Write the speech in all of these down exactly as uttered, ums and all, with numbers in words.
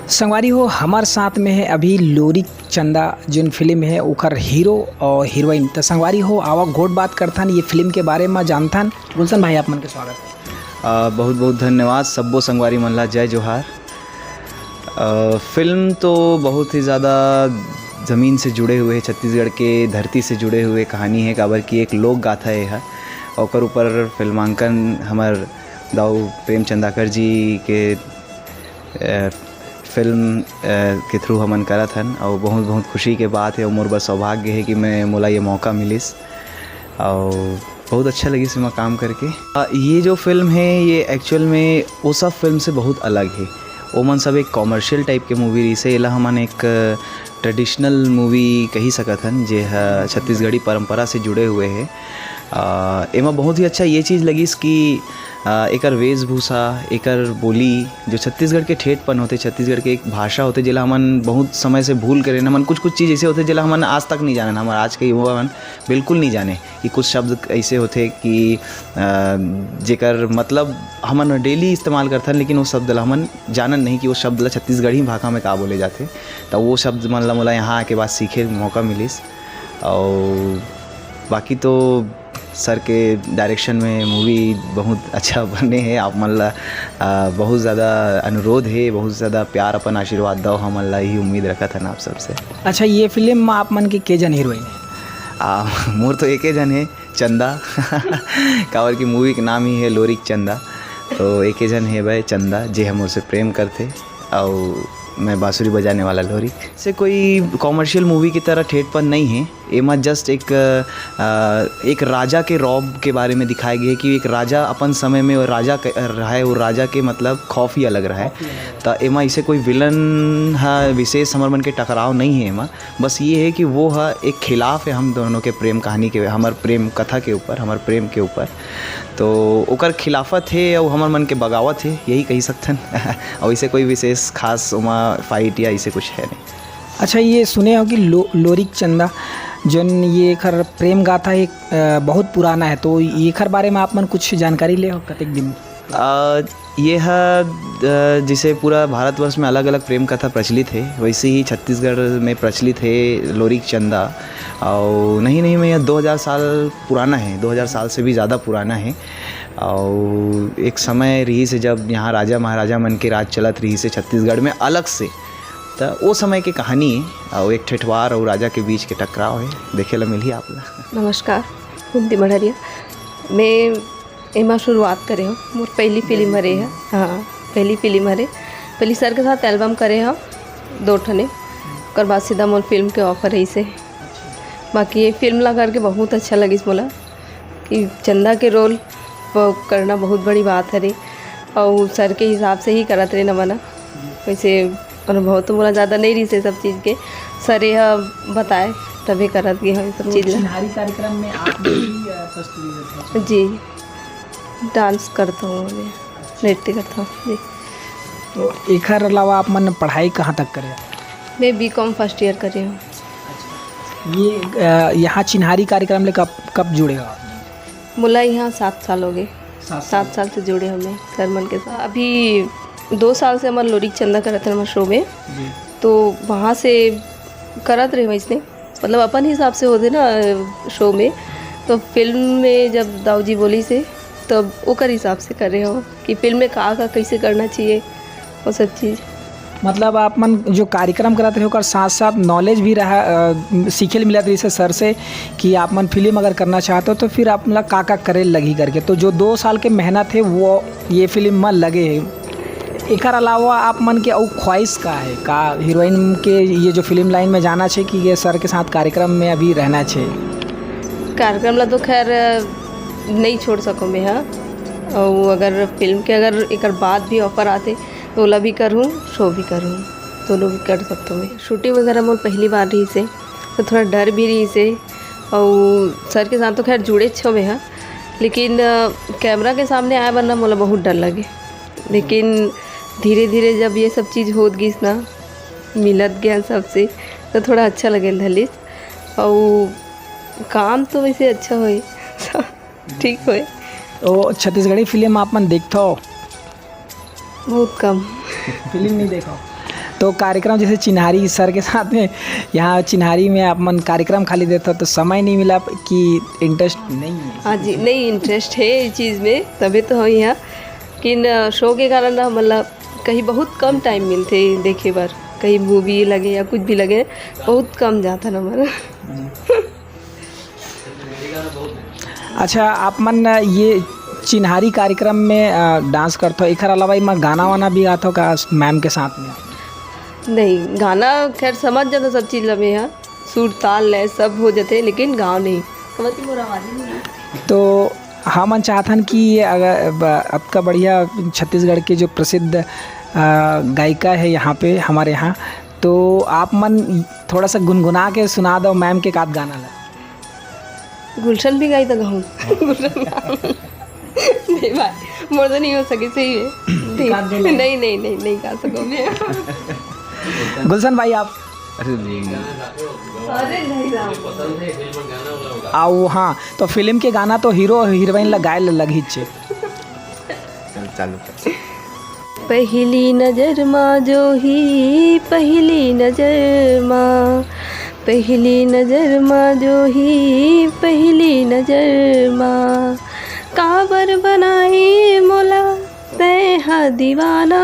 संगवारी हो, हमर साथ में है अभी लोरिक चंदा, जोन फिल्म है ओकर हीरो और हीरोइन। तो संगवारी हो, आवा गोठ बात करथन ये फिल्म के बारे में जानथन। गुलशन भाई, आप मन के स्वागत है। बहुत बहुत धन्यवाद सब्बो संगवारी मन ला, जय जोहार। फिल्म तो बहुत ही ज़्यादा ज़मीन से जुड़े हुए है, छत्तीसगढ़ के धरती से जुड़े हुए कहानी है, काबर की एक लोक गाथा ये है। ओकर ऊपर फिल्मांकन हमर दाऊ प्रेम चंदाकर जी के फिल्म के थ्रू हमन करत हन, और बहुत बहुत खुशी के बात है और मोर बर सौभाग्य है कि मैं मोला ये मौका मिलिस। और बहुत अच्छा लगिस एमा काम करके। ये जो फिल्म है, ये एक्चुअल में वो सब फिल्म से बहुत अलग है। ओमन सब एक कमर्शियल टाइप के मूवी रहिसे, एला हमन एक ट्रेडिशनल मूवी कही सकत हन, जे ह छत्तीसगढ़ी परंपरा से जुड़े हुए है। एमा बहुत ही अच्छा ये चीज़ लगिस कि एकर वेशभूषा, एकर बोली, जो छत्तीसगढ़ के ठेठपन होते, छत्तीसगढ़ के एक भाषा होते, जेला हमन बहुत समय से भूल के रहेन। हमन कुछ कुछ चीज़ ऐसे होते, जेला हमन आज तक नहीं जानन। हमर आज के युवा मन बिल्कुल नहीं जाने कि कुछ शब्द ऐसे होते कि जेकर मतलब हमन डेली इस्तेमाल करथन, लेकिन वो शब्द ला हमन जानन नहीं कि वो शब्द ला छत्तीसगढ़ी भाषा में का बोले जाते। तो वो शब्द मन ला मोला यहाँ आके बाद सीखे मौका मिलिस। और बाकी तो सर के डायरेक्शन में मूवी बहुत अच्छा बने है। आप मन ला बहुत ज़्यादा अनुरोध है, बहुत ज़्यादा प्यार, अपन आशीर्वाद दव हमन ला, यही उम्मीद रखत हन आप सबसे। अच्छा, ये फिल्म में आप मन के के जन हीरोइन है? मोर तो एके जन है, चंदा। काबर की मूवी के नाम ही है लोरिक चंदा। तो एके जन है भाई चंदा, जे हम उससे प्रेम करते, और मैं बांसुरी बजाने वाला लोरिक। से कोई कमर्शियल मूवी की तरह ठेठपन नहीं है। एमा जस्ट एक एक राजा के रौब के बारे में दिखाए गए कि एक राजा अपन समय में राजा रहा है, वो राजा के मतलब खौफ ही अलग रहा है। तो एमा इसे कोई विलन हा विशेष हमर मन के टकराव नहीं है एमा। बस ये है कि वो हा एक खिलाफ है हम दोनों के प्रेम कहानी के, हमर प्रेम कथा के ऊपर, हमर प्रेम के ऊपर। तो ओकर खिलाफत है और हमर मन के बगावत है, यही कही सकथन। और इसे कोई विशेष खास ओमा फाइट या इसे कुछ है नहीं। अच्छा, ये सुने हो कि लो, लोरिक चंदा, जन ये एकर प्रेम गाथा एक बहुत पुराना है, तो एकर बारे में आप मन कुछ जानकारी ले हो, कतेक दिन? ये ह जैसे पूरा भारतवर्ष में अलग अलग प्रेम कथा प्रचलित है, वैसे ही छत्तीसगढ़ में प्रचलित है लोरिक चंदा। और नहीं नहीं मैं यह दो हज़ार साल पुराना है, दो हज़ार साल से भी ज़्यादा पुराना है। और एक समय रही से जब यहाँ राजा महाराजा मन के राज चलत रही से छत्तीसगढ़ में अलग से, तो वो समय के कहानी है। और एक ठेठवार और राजा के बीच के टकराव है, देखे ला मिली आप ला। नमस्कार, कुंती मढ़रिया। मैं एमा शुरुआत करे हो, मोर पहली फिल्म हरे है। हाँ, पहली फिल्म हरे। पहली सर के साथ एल्बम करे हो दो ठने, ओकर बाद सीधा मोर फिल्म के ऑफर है इसे। बाकी ये फिल्म ला करके बहुत अच्छा लगिस मोला कि चंदा के रोल करना बहुत बड़ी बात हरे। और सर के हिसाब से ही करत रहे नमन। वैसे अनुभव तो मोला ज़्यादा नहीं रही से सब चीज़ के, सर यह बताए तभी करत गए हम सब चीज़ ला। चिन्हारी कार्यक्रम में आप भी फर्स्ट डिवीजन जी, डांस करता हूँ मैं, नृत्य करता हूँ जी। तो एकर अलावा आप मन पढ़ाई कहाँ तक करे? मैं बी कॉम फर्स्ट ईयर करे हूँ। ये यहाँ चिन्हारी कार्यक्रम ले कब कब जुड़े हो आप? मोला यहाँ सात साल हो गए। सात साल से जुड़े हमें सर मन के साथ। अभी दो साल से हमारे लोरिक चंदा करत रहे हमारे शो में, तो वहाँ से करत रहे वैसने, मतलब अपन हिसाब से होते ना शो में। तो फिल्म में जब दाऊ जी बोली से, तब ओकर हिसाब से कर रहे हो कि फिल्म में का का कैसे करना चाहिए, वो सब चीज़। मतलब आप मन जो कार्यक्रम करत रहे ओकर साथ साथ नॉलेज भी रहा, सीखे मिलत रही सर से कि आप मन फिल्म अगर करना चाहते हो तो फिर आप ला का का करे लगी करके। तो जो दो साल के मेहनत है वो ये फिल्म में लगे है। एकर अलावा आप मन के अउ ख्वाहिश का है का हीरोइन के ये जो फिल्म लाइन में जाना चाहिए कि ये सर के साथ कार्यक्रम में अभी रहना चाहिए? कार्यक्रम ला तो खैर नहीं छोड़ सको मैं, हाँ। और अगर फिल्म के अगर एक बाद भी ऑफर आते तो ओला भी करूँ, शो भी करूँ, दोनों भी कर सकता हूँ मैं। शूटिंग वगैरह मोर पहली बार रही से तो थोड़ा डर भी रही से। और सर के साथ तो खैर जुड़े छो मैं, हाँ, लेकिन कैमरा के सामने आए बर ना मोला बहुत डर लगे। लेकिन धीरे धीरे जब ये सब चीज़ होत गिस ना, मिलत गया सबसे, तो थोड़ा अच्छा लगे धलिस। और काम तो वैसे अच्छा होए, ठीक होए। तो छत्तीसगढ़ी फिल्म आप मन देखते हो? बहुत कम। फिल्म नहीं देखो? तो कार्यक्रम जैसे चिन्हारी सर के साथ में, यहाँ चिन्हारी में आप मन कार्यक्रम खाली देते हो तो समय नहीं मिला कि इंटरेस्ट नहीं है? हाँ जी, नहीं, इंटरेस्ट है इस चीज़ में, तभी तो हम यहाँ। लेकिन शो के कारण ना, मतलब, कहीं बहुत कम टाइम मिलते देखे बर, कहीं मूवी लगे या कुछ भी लगे, बहुत कम जाता ना हमारा। अच्छा, आप मन ये चिन्हारी कार्यक्रम में डांस करते हो, एकर अलावा इमा गाना वाना भी गाते हो का मैम के साथ में? नहीं, गाना खैर समझ जाता सब चीज़ लमे, हाँ, सुर ताल लय सब हो जाते, लेकिन गाँव नहीं। समझ के मोर आवाज़ ही नहीं। तो हमन चाहथन कि ये अगर ब- अतका बढ़िया छत्तीसगढ़ के जो प्रसिद्ध अ, गायिका है यहाँ पे हमारे यहाँ, तो आप मन थोड़ा सा गुनगुना के सुना दो मैम के कात गाना ला। गुलशन भी गाई तो गाऊँ। गुलशन गाऊँ। नहीं भाई, मोर तो नहीं हो सके, सही है। नहीं, नहीं, नहीं, नहीं गा सको मैं। गुलशन भाई, आप अरे नहीं। अरे नहीं राम। आओ। हाँ, तो फिल्म के गाना तो हीरो हीरोइन ला गाए ला लगही छे। चल, चालू कर। पहली नजर मा जो ही, पहली नजर मा, पहली नजर मा जो ही, पहली नजर मा, काबर बनाए मोला तैं हा दीवाना,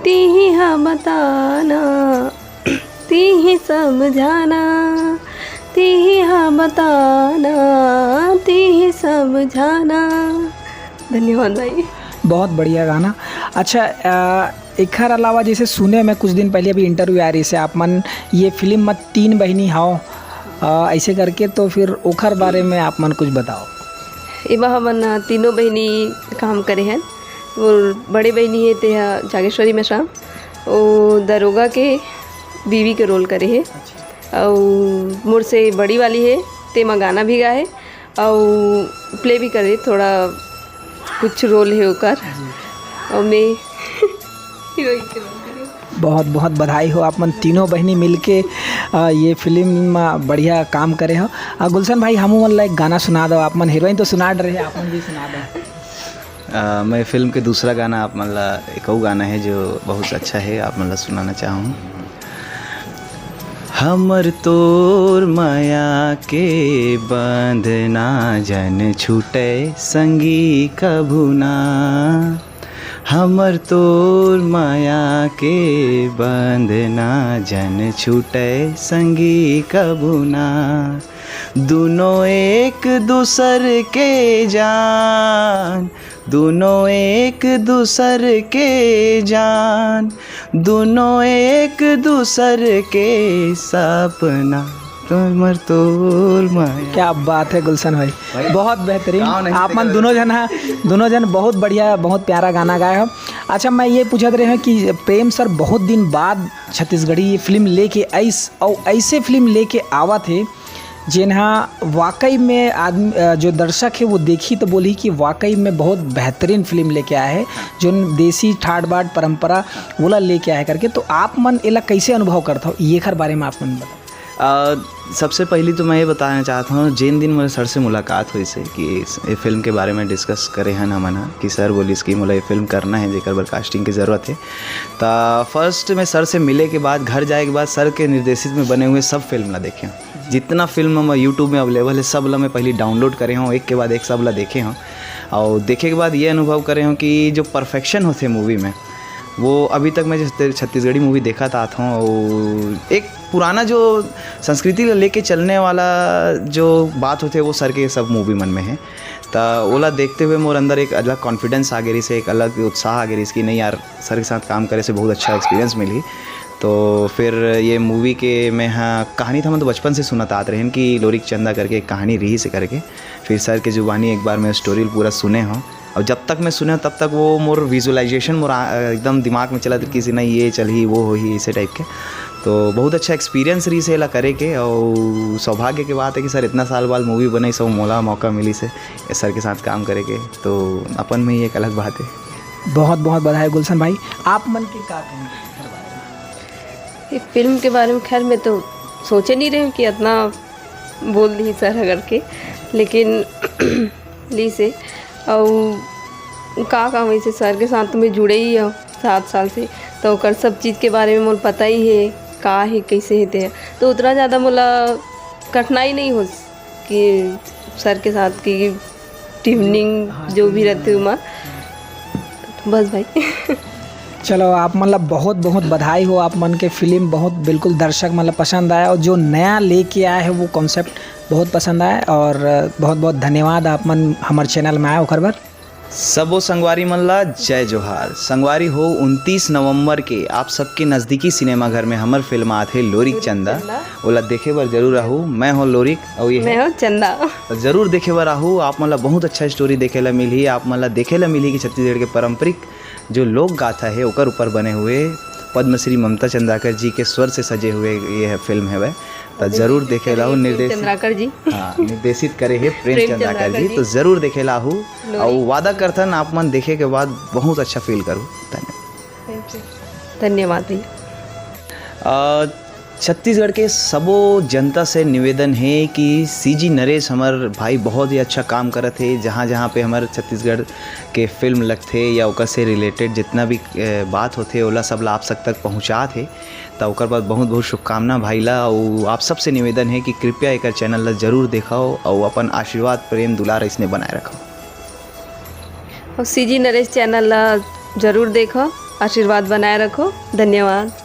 तिही हा बताना, तिही समझाना, तिही हा बताना, तिही समझाना। धन्यवाद भाई। बहुत बढ़िया गाना। अच्छा, अ, एखर अलावा जैसे सुने में कुछ दिन पहले अभी इंटरव्यू आ रही से आप मन ये फिल्म में तीन बहिनी हव, अ, ऐसे करके, तो फिर ओखर बारे में आप मन कुछ बताओ। एमा हमन तीनों बहिनी काम करे हन। वो बड़े बहिनी हे, ते ह जागेश्वरी मेश्राम, वो दरोगा के बीवी के रोल करे हे। अउ मोर से बड़ी वाली हे, ते म गाना भी गाए हे अउ प्ले भी करे, थोड़ा कुछ रोल हे ओकर। अउ मैं हीरोइन के रोल करे। बहुत बहुत बधाई हो, आप मन तीनों बहिनी मिलके अ, ये फिल्म में बढ़िया काम करे हो। अ, गुलशन भाई, हमू मन ला एक गाना सुना दो, आप मन हीरोइन तो सुना डरे, आप मन भी सुना दो। अ, मैं फिल्म के दूसरा गाना आप मन ला एक अउ गाना है जो बहुत अच्छा है, आप मन ला सुनाना चाहूँ। हमर तोर मया के बंधना जन छूटे संगी कभू ना। हमर तोर मया के बंधना जन छूटे संगी कभू ना। दुनो एक दूसर के जान, दुनो एक दूसर के जान, दुनो एक दूसर के सपना। तोर मर तोर माया। क्या बात है गुलशन भाई, बहुत बेहतरीन। गाँव नहीं आप मन सीखे। दोनों जन हा, दोनों जन बहुत बढ़िया, बहुत प्यारा गाना गाए हो। अच्छा, मैं ये पूछत रहे हूँ कि प्रेम सर बहुत दिन बाद छत्तीसगढ़ी ये फिल्म लेके आइस, और ऐसे फिल्म लेके आवत है जेन हा वाकई में आदमी, अ, जो दर्शक है वो देखी तो बोली कि वाकई में बहुत बेहतरीन फिल्म लेके आए है, जो देसी ठाट बाट परंपरा वोला लेके आए करके। तो आप मन एला कैसे अनुभव करत हो, ये खर बारे में आप मन बताओ। अ, सबसे पहली तो मैं ये बताना चाहता हूँ, जिन दिन मेरे सर से मुलाकात हुई से कि इस, ये फिल्म के बारे में डिस्कस करे हन हमन ह, कि सर बोलिस कि मोला ये फिल्म करना है, जेकर बर कास्टिंग की ज़रूरत है। त फर्स्ट में सर से मिले के बाद, घर जाए के बाद, सर के निर्देशित में बने हुए सब फिल्म ला देखे हूँ। जितना फिल्म हम यूट्यूब में अवेलेबल है, सब ला मैं पहली डाउनलोड करे हूँ, एक के बाद एक सब ला देखे हूँ। और देखे के बाद ये अनुभव करे हूँ कि जो परफेक्शन होते मूवी में, वो अभी तक मैं जैसे छत्तीसगढ़ी मूवी देखत आत हूँ, और एक पुराना जो संस्कृति ला लेके चलने वाला जो बात होते, वो सर के सब मूवी मन में है। त ओला देखते हुए मोर अंदर एक अलग कॉन्फिडेंस आ गई से, एक अलग उत्साह आ गई कि नहीं यार, सर के साथ काम करे से बहुत अच्छा एक्सपीरियंस मिली। तो फिर ये मूवी के मैं, हाँ, कहानी था, मैं तो बचपन से सुनत आत रहेन कि लोरिक चंदा करके एक कहानी रही से करके। फिर सर के जुबानी एक बार मैं स्टोरी पूरा सुने हूँ, और जब तक मैं सुने हूँ तब तक वो मोर विजुअलाइजेशन मोर आ- एकदम दिमाग में चलत कि नहीं, ये चलही, वो होही, ऐसे टाइप के। तो बहुत अच्छा एक्सपीरियंस रही से एला करे के, और सौभाग्य के बात है कि सर इतना साल बाद मूवी बनाई, सब मोला मौका मिली से सर के साथ काम करे के। तो अपन में ही एक अलग बात है। बहुत बहुत बधाई गुलशन भाई। आप मन के का कहेंगे? ये फिल्म के बारे में खैर मैं तो सोचे नहीं रही हूँ कि इतना बोल दी सर ह करके, लेकिन ली से। और का का वैसे सर के साथ तो मैं जुड़े ही हूँ सात साल से, तो ओकर सब चीज़ के बारे में मोला पता ही हे, का हे, कैसे हे ते। तो उतना ज़्यादा मोला कठिनाई नहीं हो कि सर के साथ कि ट्यूनिंग जो भी रहते उमा। बस भाई। चलो, आप मन ला बहुत बहुत बधाई हो, आप मन के फिल्म बहुत बिल्कुल दर्शक मन ला पसंद आया, और जो नया लेके आया है वो कॉन्सेप्ट बहुत पसंद आया, और बहुत बहुत धन्यवाद आप मन हमर चैनल में आए ओकर बर। सबो संगवारी मन ला जय जोहार। संगवारी हो, उनतीस नवंबर के आप सबके नजदीकी सिनेमा घर में हमर फिल्म आत हे लोरिक चंदा। ओला देखे बर जरूर आहू। मैं हो लोरिक, अउ ये मैं है हो चंदा। जरूर देखे बर आहू। आप मन ला बहुत अच्छा स्टोरी देखे ला मिलही। आप मन ला देखे ला मिलही कि छत्तीसगढ़ के पारंपरिक जो लोक गाथा है ओकर ऊपर बने हुए पद्मश्री ममता चंद्राकर जी के स्वर से सजे हुए ये है फिल्म है। तो जरूर देखे ला आहू। निर्देशित चंद्राकर जी। हाँ, निर्देशित करे हे प्रेम प्रेम चंद्राकर चंद्राकर जी। जी। तो जरूर देखे ला आहू। और वादा करथन आप मन देखे के बाद बहुत अच्छा फील करू। धन्यवाद। धन्यवाद भैया। अ, छत्तीसगढ़ के सबो जनता से निवेदन हे कि सीजी नरेश हमर भाई बहुत ही अच्छा काम करत हे। जहाँ जहाँ पे हमर छत्तीसगढ़ के फिल्म लगथे या ओकर से रिलेटेड जितना भी अ, बात होथे ओला सब ला आप सब तक पहुँचात हे। त ओकर बाद बहुत बहुत शुभकामना भाई ला। अउ आप सबसे निवेदन हे कि कृपया एकर चैनल ला जरूर देखव अउ अपन आशीर्वाद प्रेम दुलार इसने बनाए रखव। और सीजी नरेश चैनल ला जरूर देखो, आशीर्वाद बनाए रखो। धन्यवाद।